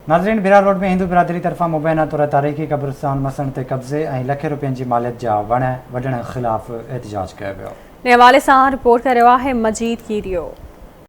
ناظرين ڀيرا روڊ ۾ هندو برادري طرفان مبينا طور تاريخي قبرستان مسڻ تي قبضي ۽ لکين روپين جي ماليت جا وڻ وڍڻ خلاف احتجاج ڪيو ويو. ان حوالي سان رپورٽ ڪري رهيو آهي مجيد ڪيريو.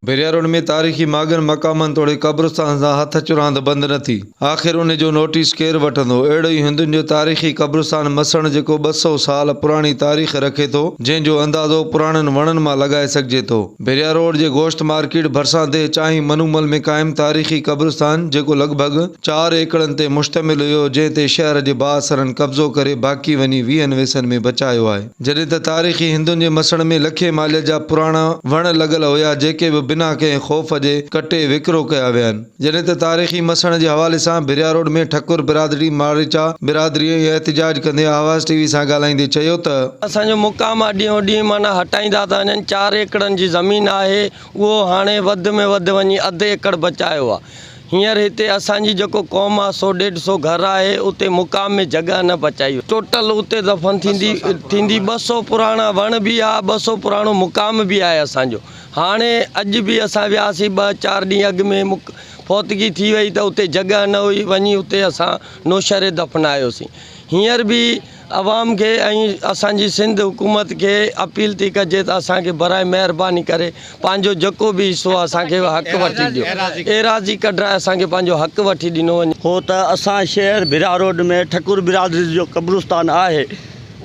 ڀيريا روڊ ۾ تاريخي ماڳن مقامن توڙي قبرستان سان هٿ چراند بند نه ٿي. آخر ان جو نوٽيس ڪير وٺندو؟ اهڙو ئي هندن جو تاريخي قبرستان مسڻ جيڪو 200 سال پراڻي تاريخ رکي ٿو، جنهن جو اندازو پراڻن وڻن مان لڳائي سگهجي ٿو. ڀيريا روڊ جي گوشت مارڪيٽ ڀرسان ديهه چانهين منومل ۾ قائم تاريخي قبرستان جيڪو لڳ ڀڳ چار ايڪڙن تي مشتمل هيو جنهن تي شهر جي بااثرن قبضو ڪري باقي وڃي ويهن ويسن ۾ بچايو آهي. جڏهن ته تاريخي هندن جي مسڻ ۾ لکين ماليت جا پراڻا وڻ لڳل هيا جيڪي به بنا ڪنهن خوف جي ڪٽي وڪرو ڪيا ويا آهن. جڏهن ته تاريخي مسڻ جي حوالي سان ڀريا روڊ ۾ ٺڪر برادري ماريچا برادري ۽ احتجاج ڪندي آواز ٽي وي سان ڳالهائيندي چيو ته. اسان جو مقام آ ڏينهون ڏينهن معنيٰ هٽائيندا ٿا وڃن چار ايڪڙن جي زمين آهي اهو هاڻي وڌ ۾ وڌ وڃي اڌ ايڪڙ بچايو آ. هينئر هتي اسان جي جيڪو قوم آ سو ڏيڍ سو گهر آهي اتي مقام ۾ جڳهه نه بچائي وئي. ٽوٽل اتي دفن ٿيندي ٿيندي 200 پراڻا وڻ به آ 200 پراڻو مقام به آهي اسان جو هاڻي اڄ به اسان وياسين ٻه چار ڏينهن اڳ ۾ فوتگي ٿي وئي ته اتي جڳهه نه هئي وڃي اتي اسان نوشهري دفنايوسين هينئر به عوام کي ۽ اسان جي سنڌ حڪومت کي اپيل ٿي ڪجي ته اسان کي برائي مهرباني ڪري پنهنجو جيڪو به حصو آهي اسان کي حق وٺي ڏيو ايراضي ڪڍرائي اسان کي پنهنجو حق وٺي ڏنو وڃي. هو ته اسان شهر ڀيرا روڊ ۾ ٺڪر برادري جو قبرستان آهي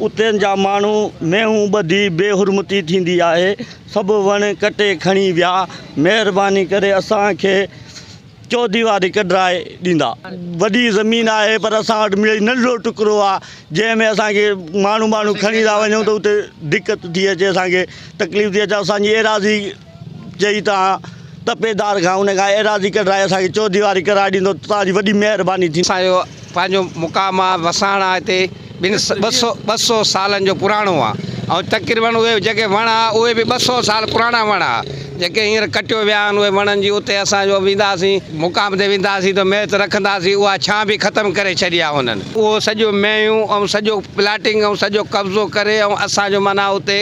اتي جا ماڻهو مينهون ٻڌي بي حرمتي ٿيندي آهي سڀ وڻ ڪٽي کڻي ويا مهرباني ڪري اسان کي چوديواري ڪڍرائي ڏيندا. وڏي زمين آهي پر اسان وٽ مڙئي ننڍڙو ٽڪرو آهي جنهن ۾ اسان کي ماڻهو ماڻهو کڻي ٿا وڃون ته اتي دقت ٿي اچي اسان کي تڪليف ٿي اچي اسان جي ايراضي چئي تان تپيدار کان ان کان ايراضي ڪڍرائي اسان کي چوديواري ڪرائي ڏيندو ته توهان جي وڏي مهرباني ٿيندي. اسان جو پنهنجو مقام آ وساڻ آ هتي ٻن 200 200 سالن جو پراڻو آ ۽ تقريبن اهي جيڪي وڻ آ اهي به 200 سال پراڻا وڻ آ جيڪي هينئر ڪٽيو ويا آهن اهي وڻن جي اتي اسان جو وينداسين مقام تي وينداسين ته ميت رکنداسين اها ڇانء به ختم ڪري ڇڏي آ هنن اهو سڄو ميون ۽ سڄو پلاٽنگ ۽ سڄو قبضو ڪري ۽ اسان جو معنيٰ اتي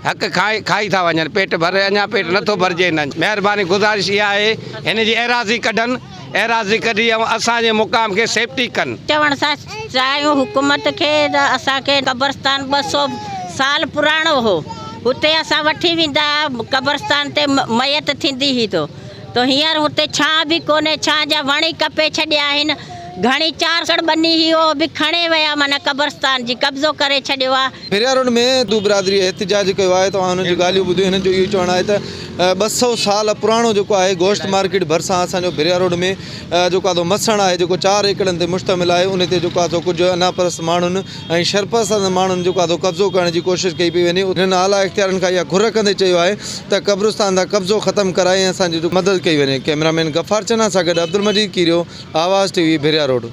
حق کائي کائي ٿا وڃن پيٽ ڀري اڃا پيٽ نٿو ڀرجي هنن مهرباني گذارش اها آهي هن جي ايراضي ڪڍن ايراضي ڪڍي ۽ اسان جي مقام کي سيفٽي ڪن. چوڻ سان چاهيون حڪومت کي ته اسان کي قبرستان 200 سال پراڻو هو هتي اسان وٺي ويندا ها قبرستان تي ميت ٿيندي هئي تو تو هينئر هتي ڇانء به ڪونهي ڇانء جا وڻ ئي ڪپي ڇڏيا آهن گهڻي چار سڙ ٻني هئي اهو به کڻي ويا معنيٰ قبرستان جي قبضو ڪري ڇڏيو آ. ڀريارون ۾ هندو برادري احتجاج ڪيو آهي توهان هنن جون ڳالهيون ٻڌيون هنن جو اهو چوڻ آهي ته 200 سال پراڻو جيڪو آهي گوشت مارڪيٽ ڀرسان اسان جو ڀريا روڊ ۾ جيڪو آهي سو مسڻ آهي جيڪو چار ايڪڙن تي مشتمل آهي ان تي جيڪو آهي سو ڪجهه انا پرست ماڻهن ۽ شرپسند ماڻهن جيڪو آهي سو قبضو ڪرڻ جي ڪوشش ڪئي پئي وڃي هنن اعليٰ اختيارين کان اها گهر ڪندي چيو آهي ته قبرستان تان قبضو ختم ڪرائي ۽ اسان جي مدد ڪئي وڃي ڪئميرا مين غفار چنا سان گڏ عبدالمجيد ڪيريو آواز ٽي وي ڀريا روڊ.